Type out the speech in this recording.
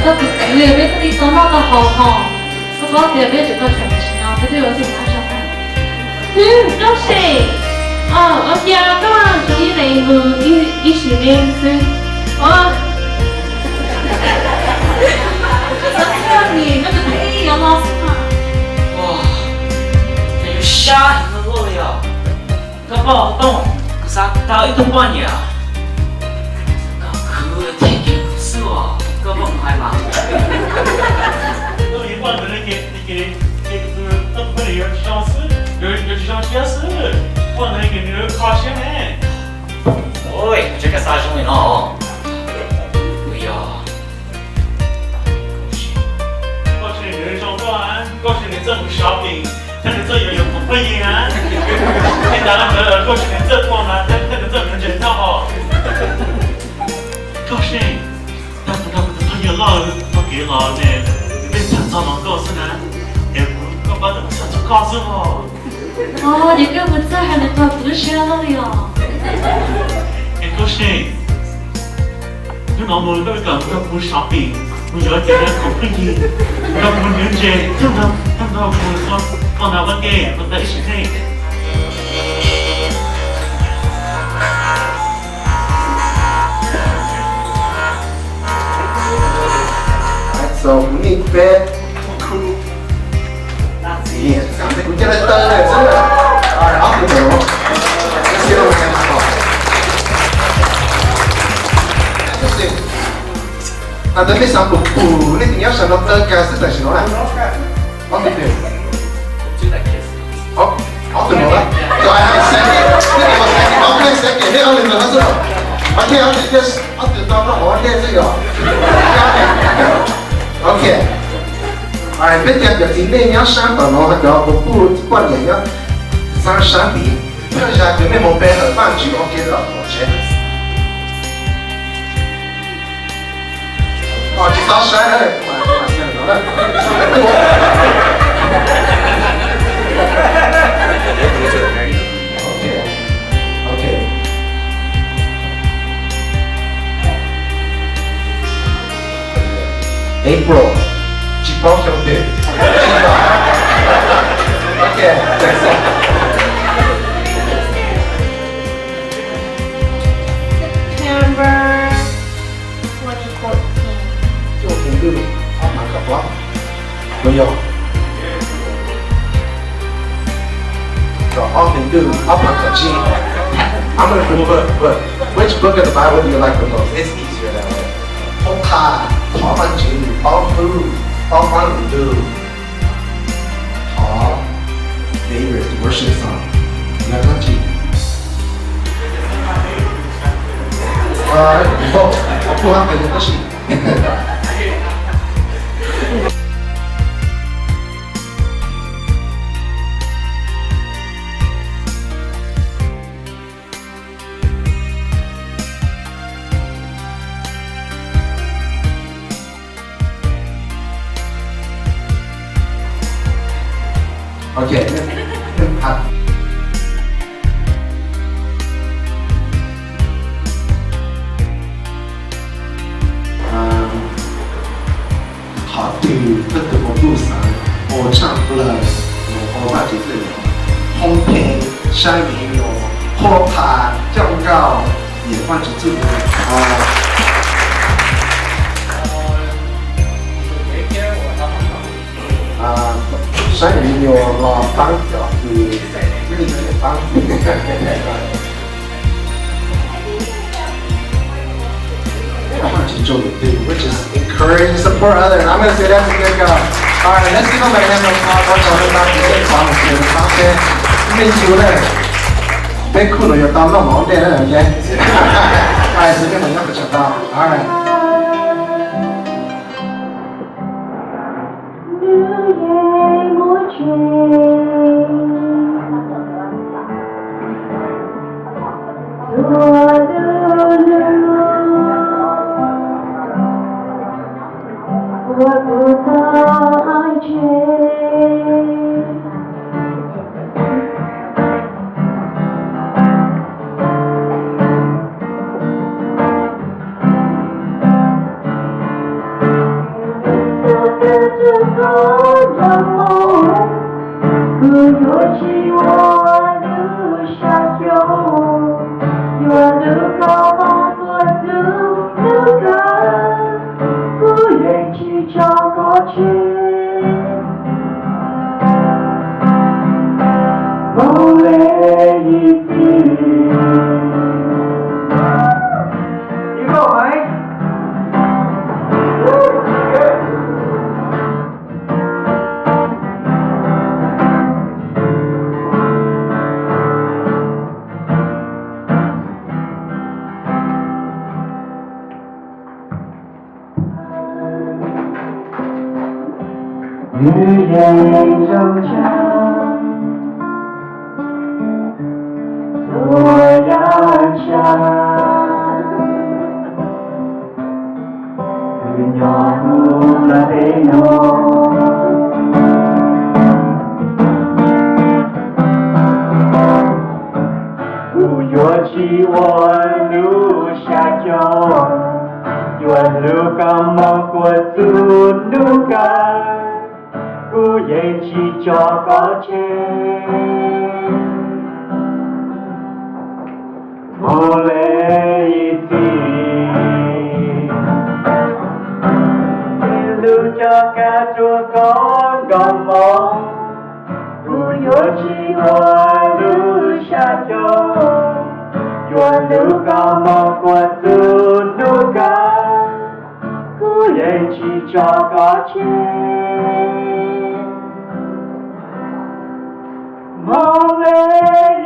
Koj tus kwv, peb thiaj li tau noj tau haus ho. Koj paub tias peb tseem tau tshem tam sim no, peb twb yuav txog tag zog na. Hm, Nkauj Seem, ua cas koj tseem ib leeg mus ib sim neej xwb? Ua, tsis txhob txhawj, koj tus kwv yuav los xwb mas. Sab heev luaj li os. Koj pom Tooj, kuv xav tau ib tug poj niam. Koj khwv thiab kev khwv xwb os, koj pom kuv hais mas. Koj yuav poj niam ces, ces, ces koj tus poj niam yuav tsis zoo xwb, yuav, yuav tsis zoo siab xwb. Poj niam ces nws kho siab ne. Ua, tsis koj xav zoo li no. Kuv yog Nkauj Seem, nws zoo koj, Nkauj Seem nws txawj mus shopping, thiab nws txawj yuav yuav tus phooj ywg na. Tej ntawd los ntawd, Nkauj Seem nws txawj tua nas, thiab nws txawj mus ntses noj hos. Nkauj Seem, tau kuv nrog kuv tus phooj ywg loj txoj kev los ne, nws pheej tham txog los nkauj xwb na. Es kuv, koj paub tias kuv txhawj txog koj xwb os. Ua, ces koj puas txawj hais lus txog kuv lub siab luaj li os? Es Nkauj Seem, hnub no mus koj kom kuv nrog kuv shopping, kuv yuav tus phooj ywg, nrog kuv nyob ntses, nrog, nrog kuv tua nas ua ke, ua ntawd ib sim neej. So, kuv nej peb, kuv, kuv coj nej taw lawm xwb. Ob tug no, ntawd nej xav pum pum nej tus nyob sab no taw kag xwb tam sim no na. Ob tug, ob tug no, so I have a second, nej tus second, ob tug no xwb. Ok, ob tug, ob tug tau noj hauv dej xwb yom. Ok. Peb cov txiv neej nyob sab tom no, cov puj poj niam nyob sab tid, peb zam kwv mej mus pe hawm Vajtswv ua ke tom tsev. Tsis txhob saib na. Ok. Ok. April, tsis paub xyoo twg. Ok, next one. September twenty fourteen. Cuaj hlis ntuj ob phav kaum plaub. Kuv yog Rau ob hlis ntuj ob phav kaum tsib. I'm gonna put, put, which book of the Bible do you like the most? It's easier that way. Phau Qha thov Vajtswv, paub hlub, paub qab hlis ntuj, thov David worship song. Yog dab tsi? Kuv hab qhia tab sis Ok. Qhov twg koj tus muaj lub xav ua tshaj plaws los ua Vajtswv txwj lus? Hoob pheej, saib me nyuam, qhuab qha, coj nkauj, nyiam Vajtswv txuj lus. Saib me nyuam los paab cov kws nej nyiam paab. Which is encourage and support others. I'm gonna say that's a good job. All right, let's give them a hand of applause. Ua tsaug rau tus xav mus xyuas tus xav peb, nej xyuas na, peb khub no yuav tau noj mov ua ntej na, ok? All right, so peb mam nyob pes tsawg tau. All right. Nws yeej muaj tseeb txhua lub lub uas kuv tau hais tseg. Wb yeej zoo tshaj txhua yam tshaj, wb nyob hauv lub ntiaj teb no. Kuv yuav tsis ua lub xya caum, yuav hlub koj mob kuas txog hnub kawg. Kuv yeej tsis tso koj tseg mus li ib txhis. Hlub coj kab rua koj nkaus mog, kuv yuav tsis ua lub xya caum, yuav hlub koj mob kuas txog hnub kawg. Kuv yeej tsis tso koj tseg mus li